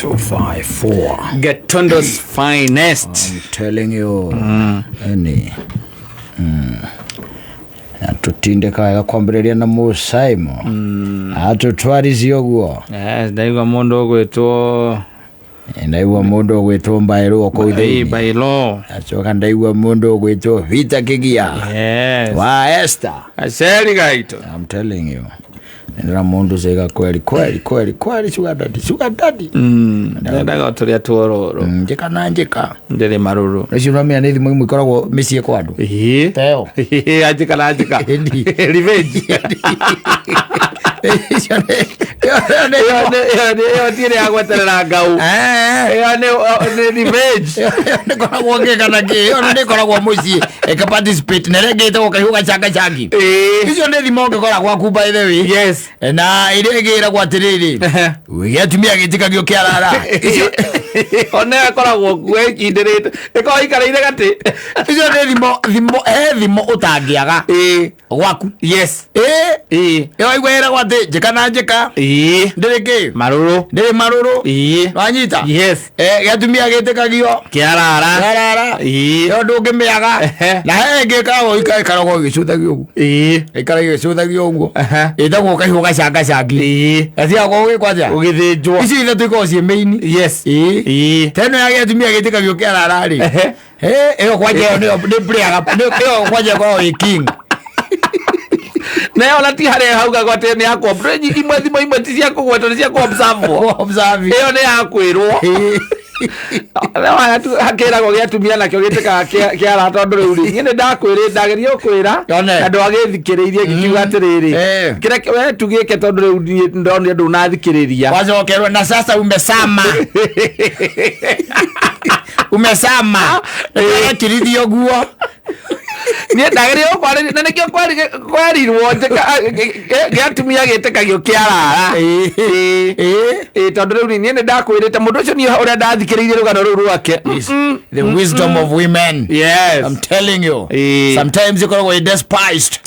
254. Gatundu's finest. I'm telling you. Any. Atutindĩka wega kwambĩrĩria na mũcaimo atũtwarithia ũguo. Yes, ndaigua mũndũ ũgwĩtwo Ndaigua mũndũ ũgwĩtwo mbaĩrwo kũu thĩinĩ. By law. Acoka ndaigua mũndũ ũgwĩtwo Peter Kĩgia wa Esther. Gaceri gaitũ. I'm telling you. Ndĩra mũndũ cega kweli kweli kweli kweli, sugar daddy, sugar daddy. Ndendaga o tũrĩa tuororo. Njĩka na njĩka. Ndĩrĩ marũrũ. Rĩcio ũramenya nĩ thimũ imwe ikoragwo mĩciĩ kwa andũ. Ĩĩ. Teo. Anjĩka na njĩka. Ĩni. Revenge. Icio ĩyo Ĩyo ti ĩrĩa ya gweterera ngau. Ĩyo nĩ revenge. Nĩkoragwo ngĩka na kĩ ĩyo nĩkoragwo mũciĩ ĩka participate na ĩrĩa ĩngĩ ĩtagwo kahiũ gacangacangi. Icio nĩ thimo ũngĩkora gwaku, by the way. Na ĩrĩa ĩngĩ ĩragwo atĩrĩrĩ, gĩatumia gĩtĩkagio kĩarara. Icio Ona ĩyo ĩkoragwo kuo ĩkindĩrĩte. Ĩkoragwo ĩikarĩire gatĩ. Icio nĩ thimo he thimo ũtangĩaga gwaku. Ĩ ĩyo aigua ĩragwo atĩ njĩka na njĩka ndĩrĩ kĩ Marũrũ. ndĩrĩ marũrũ. Wanyita? Gĩatumia gĩtĩkagio Kĩarara. kĩarara. Ĩyo ndũngĩmĩaga. Na he ĩngĩ ĩkoragwo ĩkaragwo ĩgĩcũthagio ũguo. Ĩkaragwo ĩgĩcũthagio ũguo. Ĩtagwo kahiũ gacangacangi. Gatigagwo gũgĩkwo atĩa? Ũgĩthĩnjwo. Ici ithatũ ikoragwo ciĩ main. Ta ĩno ya gĩatumia gĩtĩkagio kĩarara rĩ, ĩyo kwanja ĩyo nĩyo nĩ playaga ĩyo kwanja ĩkoragwo ĩ king. Na ĩyo ona ti harĩa haugagwo atĩ nĩ ya kũ imwe thimo imwe ti cia kũgwetwo, nĩ cia kũ-observe-wo. Observe. Ĩyo nĩ ya kwĩrwo. Hakĩragwo gĩatumia nakĩo gĩtĩkaga kĩara tondũ rĩu rĩ niĩ nĩ ndakwĩrĩ ndageria gũkwĩra Yone. na ndwagĩthikĩrĩirie ngĩkiuga atĩrĩrĩ, kĩrĩa we tugĩke tondũ rĩu niĩ ndonire ndũnathikĩrĩria. Wacokerwo na sasa umesama umesama ekirithio guo. Niĩ ndageria gũkwarĩria na nĩkĩo kwerirwo gĩatumia gĩtĩkagio kĩarara. Ĩĩ, tondũ rĩu niĩ nĩ ndakwĩrĩte mũndũ ũcio niĩ ũrĩa ndathikĩrĩirie rũgano rũu rwake. The wisdom of women. I'm telling you. Sometimes ikoragwo ĩ despised.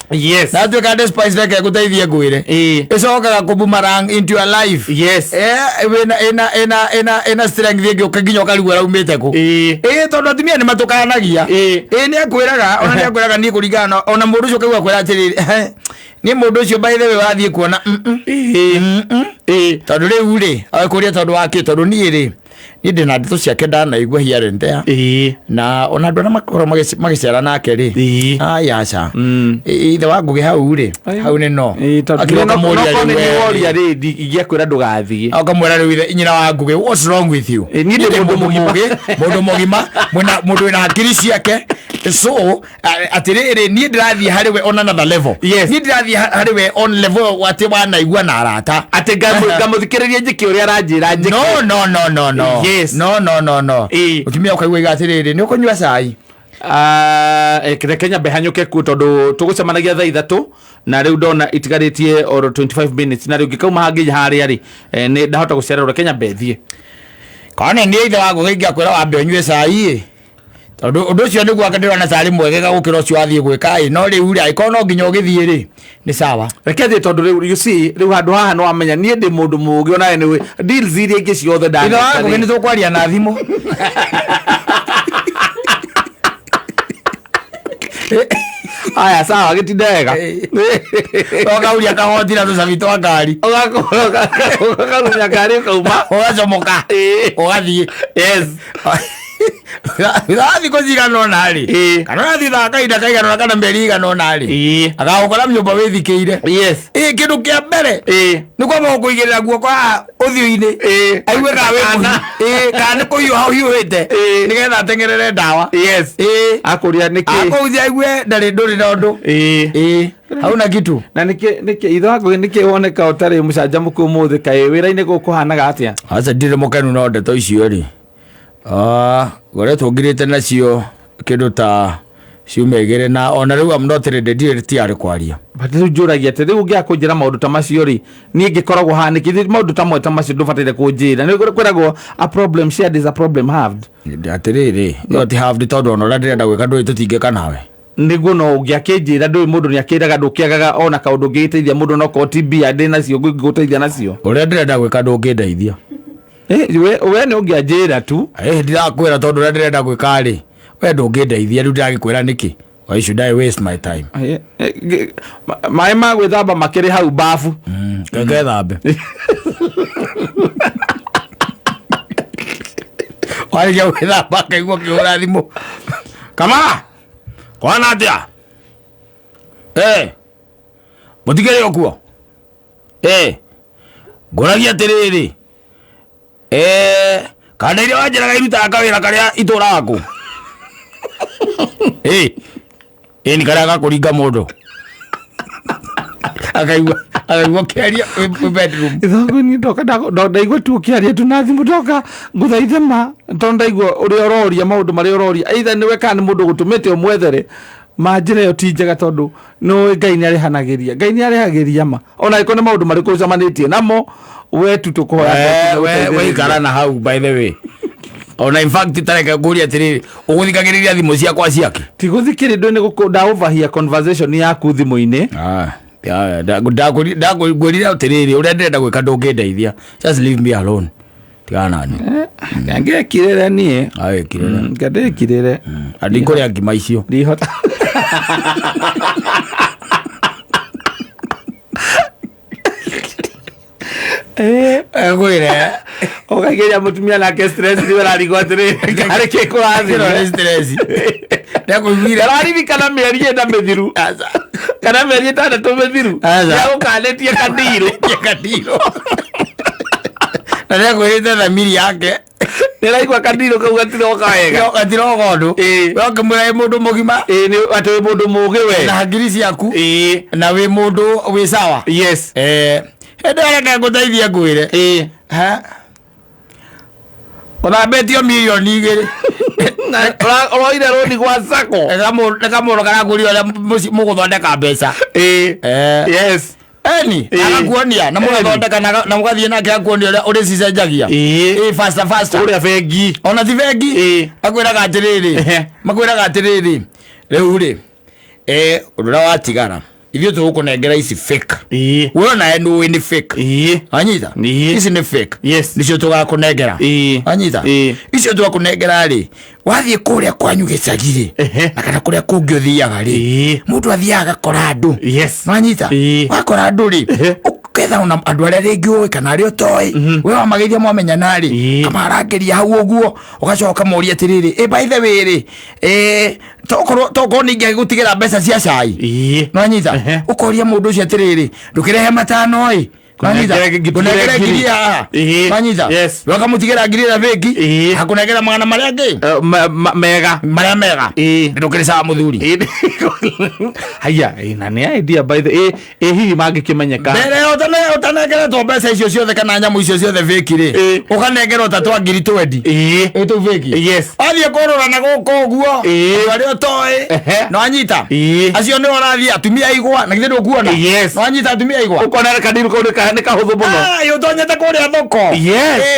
Na tuĩka despised, reke ngũteithie ngwĩre, ĩcokaga kũ-boomerang into your life. Ĩna ĩna ĩna ĩna ĩna strength ĩngĩ ũka nginya ũkarigwo ĩraumĩte kũ. Ĩĩ, tondũ atumia nĩ matũkanagia. Ĩĩ, nĩ akwĩraga ona nĩ akwĩraga niĩ kũringana na ona mũndũ ũcio ũkaigua akwĩra atĩrĩrĩ, "Ehe, niĩ mũndũ ũcio by the way wathiĩ kuona Tondũ rĩu rĩ agĩkũria tondũ wa kĩ? Tondũ niĩ rĩ, niĩ ndĩna ndeto ciake ndanaigua here and there na ona andũ arĩa makoragwo magĩcera nake rĩ, aya aca. Ithe wa Ngũgĩ hau rĩ, hau nĩ no Akĩroka mũria rĩu we woria rĩ ingĩakwĩra ndũgathiĩ. Akamwĩra rĩu ithe nyina wa Ngũgĩ, what's wrong with you? Niĩ ndĩ Niĩ ndĩ mũndũ mũgima. mũgĩ, mũndũ mũgima mwĩna mũndũ wĩna hakiri ciake, so atĩrĩrĩ, niĩ ndĩrathiĩ harĩ we on another level. Niĩ ndĩrathiĩ harĩ we on level atĩ wanaigua na arata. Atĩ ngamũthikĩrĩria njĩke ũrĩa aranjĩra njĩke. No, no, no, no, no. No, no, no, no. Mũtumia ũkaigua iga atĩrĩrĩ, nĩ ũkũnyua cai? Ah, reke nyambe hanyũke kuo tondũ tũgũcemanagia thaa 3 na rĩu ndona itigarĩtie oro 25 minutes na rĩu ngĩkauma hangĩ harĩa rĩ, nĩ ndahota gũcererwo. Reke nyambe thiĩ. Kana niĩ ithe wa Ngũgĩ ingĩakwĩra wambe ũnyue cai ĩ, tondũ ũndũ ũcio nĩguo anga ndĩrona carĩ mwegega gũkĩra ũcio wathiĩ gwĩka ĩ, no rĩu rĩ, angĩkorwo no nginya ũgĩthiĩ rĩ, nĩ sawa. Reke thiĩ tondũ rĩu, you see, rĩu handũ haha nĩ wamenya niĩ ndĩ mũndũ mũũgĩ onawe nĩ deals iria ingĩ ciothe Ithe wa ndaneka Ngũgĩ rĩ. nĩ tũkwaria na thimũ. Aya, sawa, gĩtinde wega. Ũkauria kahoti na tũcabi twa ngari. Ũkarumia ngari ũkauma. Ũgacomoka. Ũgathiĩ. Thutha thikũ cigana ũna rĩ, kana ũrathiĩ thutha wa kahinda kaigana ũna kana mĩeri igana ũna rĩ, agagũkora nyũmba wĩthikĩire. Ĩ, kĩndũ kĩa mbere nĩ kwamba gũkũigĩrĩra guoko haha ũthiũ-inĩ aigue kana wĩ mũhiũ. Ĩ, kana nĩ kũhiũha ũhiũhĩte nĩgetha ateng'erere ndawa. Akũria nĩkĩ. Akũhutia aigue ndarĩ ndũrĩ na ũndũ. Ĩ, hauna kitu. Na nĩkĩ ithe wa Ngũgĩ nĩkĩ woneka ũtarĩ mũcanjamũku ũmũthĩ? Kaĩ wĩra-inĩ gũkũhanaga atĩa? Aca, ndirĩ mũkenu no ndeto icio rĩ. Ah, ngoretwo ngirĩte nacio kĩndũ ta ciumia 2 na ona rĩu I'm not ready, ndirĩ tayari kwaria. But rĩu njũragia atĩ rĩu ũngĩaga kũnjĩra maũndũ ta macio rĩ, niĩ ngĩkoragwo haha nĩkĩ? Ithe maũndũ ta mwe ta macio ndũbataire kũnjĩra. Nĩ kwĩragwo a problem shared is a problem halved. Atĩrĩrĩ, ĩyo ti halved tondũ ona ũrĩa ndĩrenda gwĩka ndũĩ tũtingĩka nawe. Nĩguo, no ũngĩakĩnjĩra ndũĩ mũndũ nĩ akĩraga ndũkĩagaga ona kaũndũ ũngĩgĩteithia mũndũ no korwo ti mbia ndĩ nacio ngũgĩteithia nacio. Ũrĩa ndĩrenda gwĩka ndũngĩndeithia. We nĩ ũngĩanjĩra tu. Ndirakwĩra tondũ ũrĩa ndĩrenda gwĩka rĩ, we ndũngĩndeithia, rĩu ndĩragĩkwĩra nĩkĩ? Why should I waste my time? Maĩ ma gwĩthamba makĩrĩ hau bafu. Ngethambe. Warĩkia gwĩthamba akaigua ũkĩhũra thimũ. Kamara, kwana atĩa? Mũtikĩrĩ o kuo? Ngũragia atĩrĩrĩ, kanda iria wanjĩraga irutaga kawĩra karĩa itũraga kũ? Nĩ karĩa gakũringa mũndũ. Akaigua ũkĩaria wĩ bedroom. Ithongo niĩ ndoka ndaigua tu ũkĩaria tu na thimũ, ndoka ngũthaithe ma, tondũ ndaigua ũrĩa ũroria, maũndũ marĩa ũroria, either nĩwe kana nĩ mũndũ ũgũtũmĩte ũmwethere, ma njĩra ĩyo ti njega, tondũ nĩũĩ Ngai nĩarĩhanagĩria, Ngai nĩarĩhagĩria ma, ona angĩkorwo nĩ maũndũ marĩkũ ũcemanĩtie namo, we tu tũkũhoya Ngai We gũteithĩrĩria. Ikara na hau, by the way. Ona in fact tareke ngũrie atĩrĩrĩ, ũgũthikagĩrĩria thimũ ciakwa ciake? Ti gũthikĩrĩ, ndũ nĩ gũkũ ndaũvahia conversation yaku thimũ-inĩ. Ndakũrire atĩrĩrĩ, ũrĩa ndĩrenda gwĩka ndũngĩndeithia, just leave me alone, tigana nani. Ngekirĩre niĩ. Agĩkirĩre. Ngandĩkirĩre. Andikũrĩa ngima icio. Ndihota. Ngwĩre. Ũkaigĩria mũtumia nake stress, nĩ ũrarigwo atĩrĩrĩ, karĩ kĩ Ĩno kũrathiĩ? nĩ stress. Ndakũiguire. Araririkana mĩeri 4 mĩthiru kana mĩeri 6 mĩthiru. Aca. Nĩagũkanĩtie kandirũ. Kandirũ. Na nĩakwĩrĩte thamiri yake. Nĩraigua kandirũ kau gatiroka wega. Gatiroka ũndũ. We ũkĩmwĩra wĩ mũndũ mũgima. Ĩĩ, nĩ atĩ wĩ mũndũ mũũgĩ we. Na hakiri ciaku. Na wĩ mũndũ wĩ sawa. Hĩndĩ ĩyo reke ngũteithie ngwĩre. Ha? Ũthambĩtio 2 mirioni. Na ũroire rũni gwa sacco. Nĩ kamũndũ karakũria ũrĩa mũgũthondeka mbeca. Eni, agakuonia na mũgathondeka na mũgathiĩ nake akuonia ũrĩa ũrĩcicenjagia. Faster, faster. Kũrĩa bengi. Ona ti bengi. Makwĩraga atĩrĩrĩ, makwĩraga atĩrĩrĩ, rĩu rĩ, ũndũ ũrĩa watigara, ithuĩ tũgũkũnengera ici fake. We onawe nĩũĩ nĩ fake. Wanyita? Ici nĩ fake. Nĩcio tũgakũnengera. Wanyita? Icio twakũnengera rĩ, wathiĩ kũrĩa kwanyu gĩcagi rĩ, na kana kũrĩa kũngĩ ũthiaga rĩ, mũndũ athiaga agakora andũ. Wanyita? Wakora andũ rĩ, ũketha ona andũ arĩa rĩngĩ ũĩ kana arĩa ũtoĩ, we wamageithia mwamenyana rĩ, kamarangĩria hau ũguo, ũgacoka ũkamoria atĩrĩrĩ, by the way rĩ, tokorwo ningĩ agĩgũtigĩra mbeca cia cai. Nwanyita? Ũkoria mũndũ ũcio atĩrĩrĩ, ndũkĩrehe 5 ĩ. Nwanyita? Kũnengere ngiri. Kũnengere ngiri haha. Nwanyita? Ũkamũtigĩra ngiri ĩrĩa bengi, akũnengera magana marĩa angĩ. Mega. Marĩa mega. Ndũkĩrĩ sawa mũthuri. Haya, na nĩ idea by the hihi mangĩkĩmenyeka. Mbere ya ũtanengeretwo mbeca icio ciothe kana nyamũ icio ciothe fake rĩ, ũkanengerwo ta twa ngiri twendi. Tũu fake. Wathiĩ kũrũra na gũkũ ũguo, andũ arĩa ũtoĩ, nĩwanyita? Acio nĩo ũrathiĩ atumia aigua, na githĩ ndũkuona? Nĩwanyita atumia aigua? Ũkona kandiru kau nĩ kahũthũ mũno. Ũtonyete kũrĩa thoko.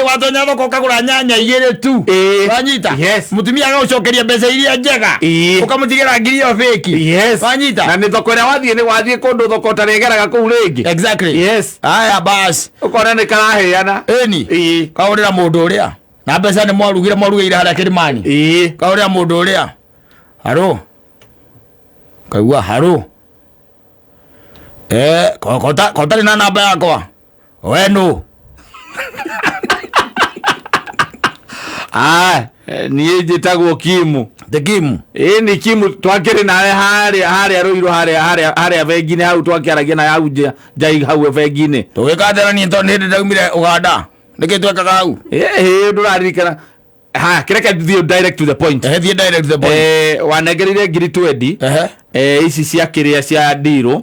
Watonya thoko ũkagũra nyanya 2 tu. Wanyita? Mũtumia agagũcokeria mbeca iria njega. Ũkamũtigĩra ngiri ĩyo fake. Wanyita? Na nĩ thoko ĩrĩa wathiĩ, nĩ wathiĩ kũndũ thoko ũtarĩgeraga kũu rĩngĩ. Aya bas. Ũkona nĩ karaheana. Ĩni. Kaũrĩra mũndũ ũrĩa. Na mbeca nĩ mwarugire, mwarugĩire harĩa kĩrĩmani. Kaũrĩra mũndũ ũrĩa. Haro. Kaigua haro. Kotarĩ na namba yakwa. We nũ? Niĩ njĩtagwo Kimu. The Kimu. Nĩ Kimu, twakĩrĩ nawe harĩa Rũirũ, harĩa bengi-inĩ hau twakĩaragia na hau nja hau bengi-inĩ. Tũgĩka atĩa na niĩ tondũ nĩ hĩndĩ ndaumire Ũganda? Nĩkĩ twekaga hau? Ndũraririkana. Ha, kĩreke thiĩ direct to the point. Thiĩ direct to the point. Wanengerire ngiri twendi. Ici cia kĩrĩa cia ndirũ.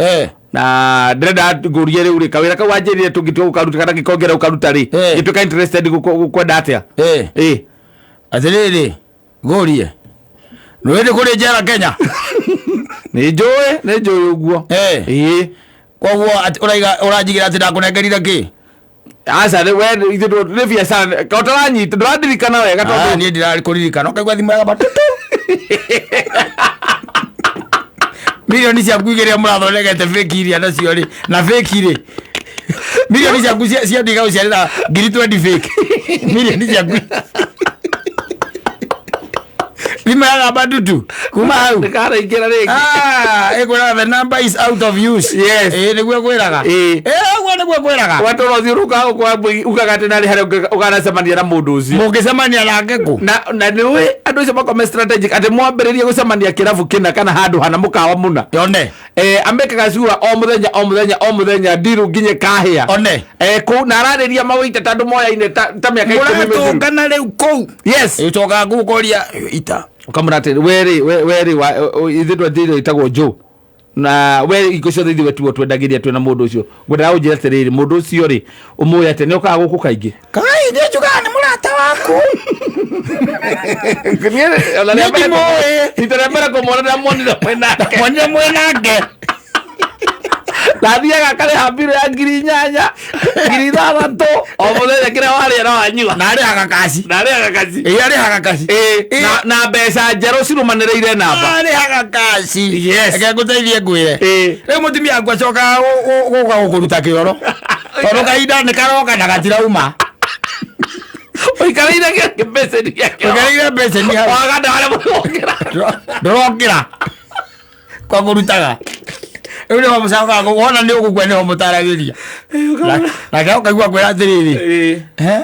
Na ndĩrenda ngũrie rĩu rĩ, kawĩra kau wanjĩrire tũngĩtua gũkaruta kana ngĩkongera gũkaruta rĩ, ngĩtuĩka interested gũkwenda atĩa? Atĩrĩrĩ, ngũrie. Nĩ hĩndĩ kũrĩ njera Kenya? Nĩ njũĩ, nĩ njũĩ ũguo. Koguo ũraiga, ũranjigĩra atĩ ndakũnengerire kĩ? Aca, nĩ we, ithuĩ nĩ biacara, ka ũtaranyita, ndũrandirikana wega tondũ Niĩ ndirakũririkana, ũkaigua thimũ yakwa tutu. Mirioni ciaku igĩrĩ mũrathondekete fake iria nacio rĩ, na fake rĩ. Milioni ciaku cia ndiga gũciarĩra ngiri 20 fake. Milioni ciaku. Thimũ yagamba ndutu kuma hau. Ndĩkaraingĩra rĩngĩ. Ah, ĩkwĩraga the number is out of use. Yes. Ĩĩ nĩguo ĩkwĩraga. Ĩĩ. Ĩĩ ũguo nĩguo ĩkwĩraga. Watũra ũthiũrũrũkaga gũkũ ugaga atĩ narĩ harĩa ũkanacemania na mũndũ ũcio. Mũngĩcemania nake kũ? Na nĩũĩ andũ acio makome strategic atĩ mwambĩrĩrie gũcemania kĩrabu kĩna kana handũ hana mũkawa mũna. Yone. Amekaga sure o mũthenya o mũthenya o mũthenya ndiru nginya ĩkahĩa. One. Kũu na ararĩria maũita ta andũ moyaine ta mĩaka 10 mĩthiru. Mũratũngana rĩu kũu. Yes. Ĩcokaga gũkũria ita. Ũkamwĩra atĩ werĩ werĩ ithuĩ twendeire ĩtagwo Joe na we hingo ciothe ithuĩ tuo twendagĩria twĩna mũndũ ũcio ngwendaga ũnjĩre atĩrĩrĩ mũndũ ũcio rĩ ũmũĩ atĩ nĩ okaga gũkũ kaingĩ. Kai nĩ njugaga nĩ mũrata waku. Niĩ, ona rĩa mbere Nĩ ndimũĩ. Rita rĩa mbere kũmuona ndamuonire mwĩ nake. Mwonire mwĩ nake. Na athiaga akarĩha mbirũ ya 8,000, 6,000 o mũthenya kĩrĩa warĩa na wanyua. Na arĩhaga kaci. Na arĩhaga kaci. Ĩĩ arĩhaga kaci. Ĩĩ, na mbeca njerũ cirũmanĩrĩire namba. Arĩhaga kaci. Yes. Reke ngũteithie ngwĩre. Ĩĩ. Rĩu mũtumia waku acokaga gũka gũkũruta kĩoro. Tondũ kahinda nĩ karoka na gatirauma. Ũikarĩire kĩmbeceni gĩa kĩoro. Ũikarĩire mbeceni hau. Waga ndawa mũrokĩra. Ndũrokĩra. Kwa kũrutaga. Rĩu nĩho mũcokaga wona nĩ ũgũkua nĩho mũtaragĩria. Nake ũkaigua kwĩra atĩrĩrĩ. Ĩĩ.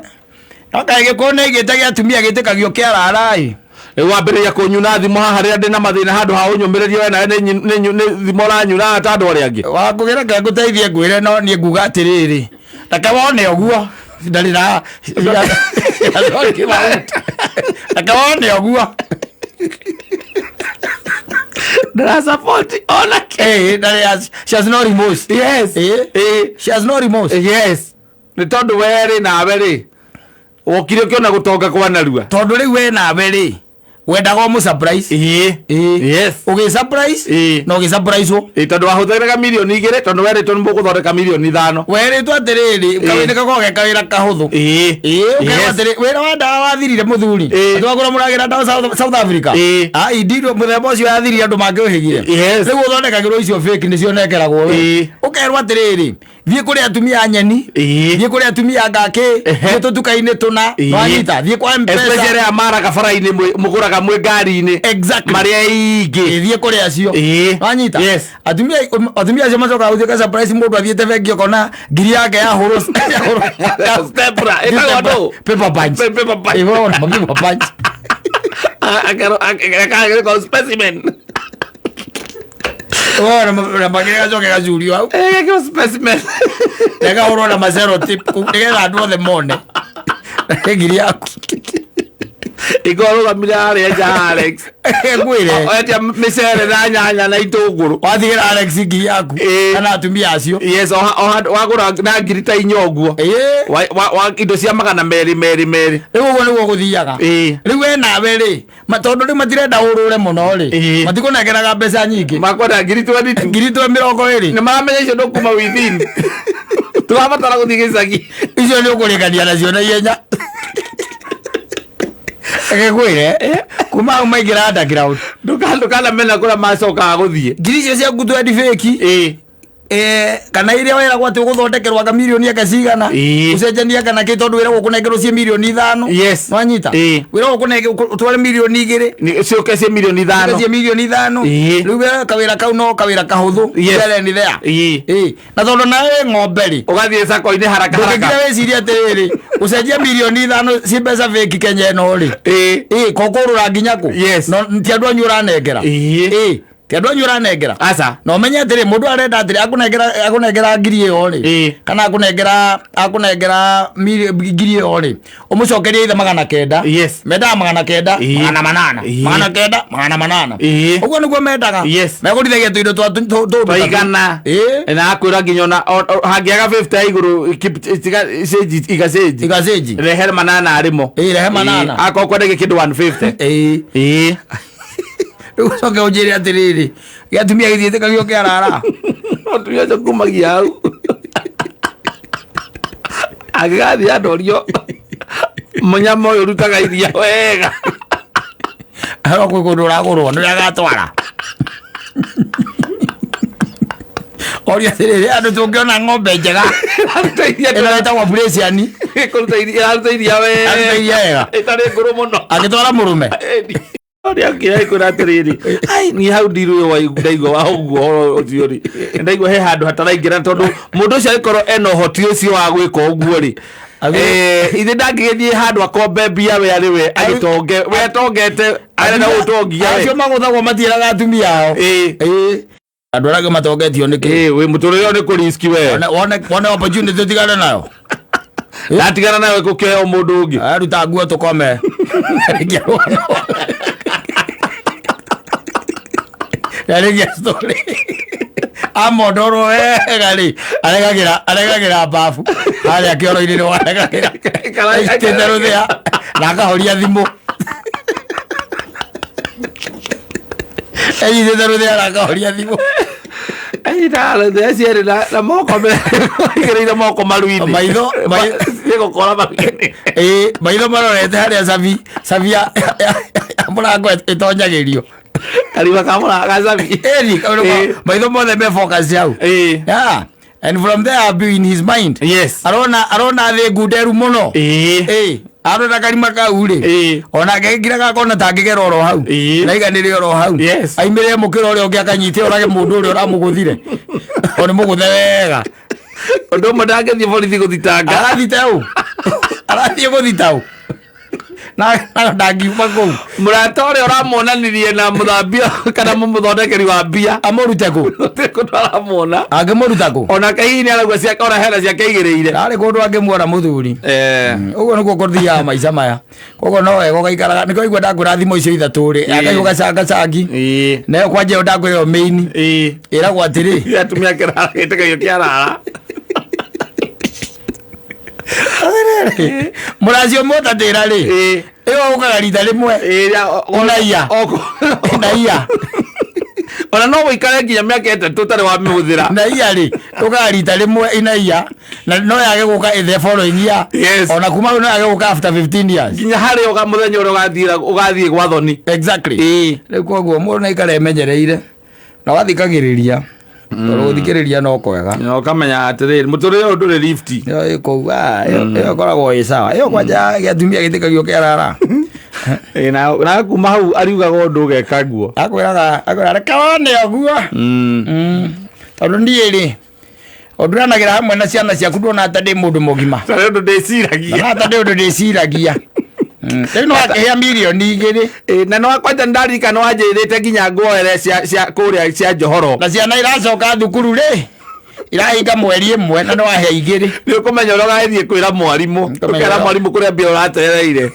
No kaĩ gĩkũyũ nĩ gĩte gĩa atumia gĩtĩkagio kĩarara ĩ. Rĩu wambĩrĩria kũnyuna thimũ haha rĩrĩa ndĩna mathĩna handũ ha ũnyũmĩrĩrie we nawe nĩ thimũ ũranyunaga ta andũ arĩa angĩ. Wakũgĩra reke ngũteithie ngwĩre no niĩ nguga atĩrĩrĩ. Reke wone ũguo. Ndarĩ na reke wone ũguo. Ndĩra support ona kĩ. Ĩĩ ndarĩ she has no remorse. Yes. Ĩĩ. Ĩĩ. She has no remorse. Yes. Nĩ tondũ we rĩ nawe rĩ wokire ũkĩona gũtonga kwa narua. Tondũ rĩu we nawe rĩ wendaga ũmũ surprise. Ĩĩ. Ĩĩ. Yes. Ũgĩ surprise Ĩĩ. na ũgĩ surprise wo. Ĩĩ tondũ wahũthĩraga 2 mirioni tondũ werĩtwo nĩ mũgũthondeka 5 mirioni. Werĩtwo atĩrĩrĩ kawĩra gakoragwo ge kawĩra kahũthũ. Ĩĩ. Ĩĩ ũkerwo Yes. atĩrĩ wĩra wa ndawa wathirire mũthuri. Ĩĩ. Atĩ wagũra mũragĩra ndawa South Africa. Ĩĩ. Ai ndirwo mũthemba ũcio yathirire andũ mangĩũhĩgire. Yes. Rĩu ũthondekagĩrwo icio fake nĩcio nengeragwo we. Ĩĩ. Ũkerwo atĩrĩrĩ thiĩ kũrĩ atumia a nyeni. Ĩĩ. Thiĩ kũrĩ atumia ngakĩ. Ehe. Thiĩ tũtuka-inĩ tũna. Ĩĩ. Nwanyita thiĩ kwa M-Pesa. Especially aya maraga bara-inĩ mũgũraga mwĩ ngari-inĩ. Exactly. Marĩ aingĩ. Ĩĩ, thiĩ kũrĩ acio. Ĩĩ. Nwanyita. Yes. Atumia acio macokaga gũthiĩ ka surprise mũndũ athiĩte bengi ũkona ngiri yake yahũrwo Stapler, ĩtagwo ndũ? Paper punch. Paper punch. Ĩĩ, wona, paper punch. Akero specimen. Wona, na makĩria gacoke gacurio hau. Gekĩrwo specimen. Gakahũrwo na macero tip nĩgetha andũ othe mone ngiri yaku. Ĩkorwo rũgamire harĩa nja Alex. Ngwĩre. Oetia mĩcere na nyanya na itũngũrũ. Watigĩra Alex ngiri yaku Ĩĩ. kana atumia acio. Yes, wagũra na 4,000 ũguo. Ĩĩ. Wa indo cia magana merĩ merĩ merĩ. Rĩu ũguo nĩguo gũthiaga. Ĩĩ. Rĩu we nawe rĩ tondũ rĩu matirenda ũrũre mũno rĩ Ĩĩ. matikũnengeraga mbeca nyingĩ Makwenda 22,000. 20,000. Nĩ maramenya icio ndũkuma within. Tũrabatara gũthiĩ gĩcagi. Icio nĩ ũkũrĩkania nacio na ihenya. Reke ngwĩre kuma hau maingĩra underground. Ndũkanamena kũrĩa macokaga gũthiĩ. Ngiri icio ciaku twendi fake. Ĩĩ. Kana iria weragwo atĩ ũgũthondekerwo anga mirioni anga cigana. Ĩĩ. Ũcenjanie anga nakĩ tondũ wĩragwo ũkũnengerwo ciĩ 5 mirioni. Yes. Nwanyita. Ĩĩ. Wĩragwo ũtware 2 mirioni. Ciũke ciĩ 5 mirioni. Ciĩ 5 mirioni. Ĩĩ. Rĩu we kawĩra kau no kawĩra kahũthũ. Yes. There ni there. Ĩĩ. Ĩĩ. Na tondũ nawe wĩ ng'ombe rĩ. Ũgathiĩ sako-inĩ haraka Ndũngĩkira haraka. wĩcirie atĩrĩrĩ ũcenjie 5 mirioni ciĩ mbeca fake Kenya ĩno rĩ. Ĩĩ. Ĩĩ kokũrũra nginya kũ. Yes. No ti andũ anyu ũranengera. Ĩĩ. Ĩĩ. Ti andũ anyu ũranengera. Aca. Na ũmenye atĩrĩ mũndũ arenda atĩrĩ akũnengera ngiri ĩyo rĩ. Ĩĩ. Kana akũnengera ngiri ĩyo rĩ. Ũmũcokerie ithe 900. Yes. Mendaga 900, Ĩĩ. 800. Ĩĩ. 900, 800. Ĩĩ. Ũguo nĩguo mendaga. Yes. Megũrithagia tũindo twa tũndũ ta tũu. Twaigana. Ĩĩ. Na akwĩra nginya ona hangĩaga 50 ya igũrũ change igacenji. Igacenji. Rehe manana arĩmo. Ĩĩ, rehe manana. Akorwo kwendagia kĩndũ 150. Ĩĩ. Ĩĩ. Rĩu ũcoke ũnjĩre atĩrĩrĩ gĩatumia gĩthiĩtĩkagio kĩarara. Mũtumia ũcio kumagia hau. Angĩgathiĩ andorio mũnyama ũyũ ũrutaga iria wega. Haro kwĩ kũndũ ũragũrwo nĩ ũrĩa agatwara. Oria atĩrĩrĩ, andũ tũngĩona ng'ombe njega Ĩraruta iria ĩno ĩtagwo Friesian, Ĩkũruta iria, ĩraruta iria wega. Ĩraruta iria wega. Ĩtarĩ ngũrũ mũno. Agĩtwara mũrũme. Ũrĩa ũngĩ kwĩra atĩrĩrĩ, ai niĩ hau ndirĩ ndaigua wa ũguo ũhoro ũcio rĩ, ndaigua he handũ hataraingĩra, tondũ mũndũ ũcio angĩkorwo ena ũhoti ũcio wa gwĩka ũguo rĩ, ithe ndangĩgĩthiĩ handũ akombe mbia we arĩ we agĩtonge, we atongete arenda gũtongia we. Acio magũthagwo matiĩraga atumia ao. Ĩĩ. Andũ arĩa angĩ matongetio nĩ kĩ? Ĩĩ, wĩ mũtũrĩre ũyũ nĩ kũriski we. Wone opportunity ũtigane nayo. Ndatigana nawe gũkĩheo mũndũ ũngĩ. Aruta nguo tũkome. Rĩngĩ Yarĩgia story. Amondorwo wega rĩ, aregagĩra babu harĩa kĩoro-inĩ nĩ waregagĩra. Aitĩte rũthĩa na akahoria thimũ. Enyitĩte rũthĩa na akahoria thimũ. Anyitaga rũthĩa cierĩ na moko aigĩrĩire moko maru-inĩ. Maitho Ciĩgũkora maru-inĩ. Ĩĩ, maitho marorete harĩa cabi ya mũrango ĩtonyagĩrio. Karima ka mũra ga cabi. Ĩni, maitho mothe me focus hau. Yeah. And from there I'll be in his mind. Yes. Arona thĩ ngunderu mũno. Ĩĩ. Arona karima kau rĩ. Ona angĩkira gakona tangĩgera oro hau. Na iganĩre oro hau. Yes. Aimĩrĩre mũkĩra ũrĩa ũngĩ akanyite orage mũndũ ũrĩa ũramũgũthire. O nĩ mũgũthe wega. Ũndũ ũmwe ndangĩthiĩ borithi gũthitanga. Arathita ũ? Arathiĩ gũthita ũ? Na ndangiuma kũu. Mũrata ũrĩa ũramuonanirie na mũthambia kana mũmũthondekeri wa mbia. Amũrute kũ? Gũtirĩ kũndũ aramuona. Angĩmũruta kũ? Ona hihi nĩ araigua ciake, ona hena ciake aigĩrĩire. Ndarĩ kũndũ angĩmuona mũthuri. Ũguo nĩguo kũthiaga maica maya. Koguo no wega ũgaikaraga, nĩkĩo waigua ndakwĩra thimũ icio ithatũ rĩ, akaigua gacangacangi. Nayo kwanja ĩyo ndakwĩra ĩyo main. Ĩragwo atĩrĩ. Atumia kĩrara gĩtĩkagio kĩarara. Mũracio mũtatĩra rĩ, ĩyo ũkaga rita rĩmwe. Ũnaiya. Ũnaiya. Ona no ũikare nginya mĩaka 3 ũtarĩ wamĩhũthĩra. Naiya rĩ, ũkaga rita rĩmwe inaiya. Na no yage gũka in the following year. Yes. Ona kuma hau no yage gũka after 15 years. Nginya harĩa mũthenya ũrĩa ũgathiĩ gwa thoni. Exactly. Rĩu koguo mũndũ no aikare emenyereire na wathikagĩrĩria, tondũ gũthikĩrĩria no kwega. Na ũkamenya atĩrĩrĩ, mũtũrĩre ũyũ ndũrĩ lift. Ĩyo ĩ kũu, ĩyo ĩkoragwo ĩ sawa. Ĩyo kwanja gĩatumia gĩtĩkagio kĩarara. Na kuma hau ariugaga ũndũ ũgeka guo. Akwĩraga reke wone ũguo. Tondũ niĩ rĩ, ũnduranagĩra hamwe na ciana ciaku ndona ta ndĩ mũndũ mũgima. Tarĩ ũndũ ndĩciragia. Ndona ta ndĩ ũndũ ndĩciragia. Rĩu no akĩhĩa mirioni 2. Na no kwanja ndarika no wanjĩrĩte nginya nguoere cia kũrĩa cia Johoro. Na ciana iracoka thukuru rĩ, irahinga mweri ĩmwe na nĩ wahĩa 2. Nĩ ũkũmenya ũrĩa ũgathiĩ kwĩra mwarimũ. Nĩũkũmenya Ũkera ũrĩa- mwarimũ kũrĩa mbia ũratereire.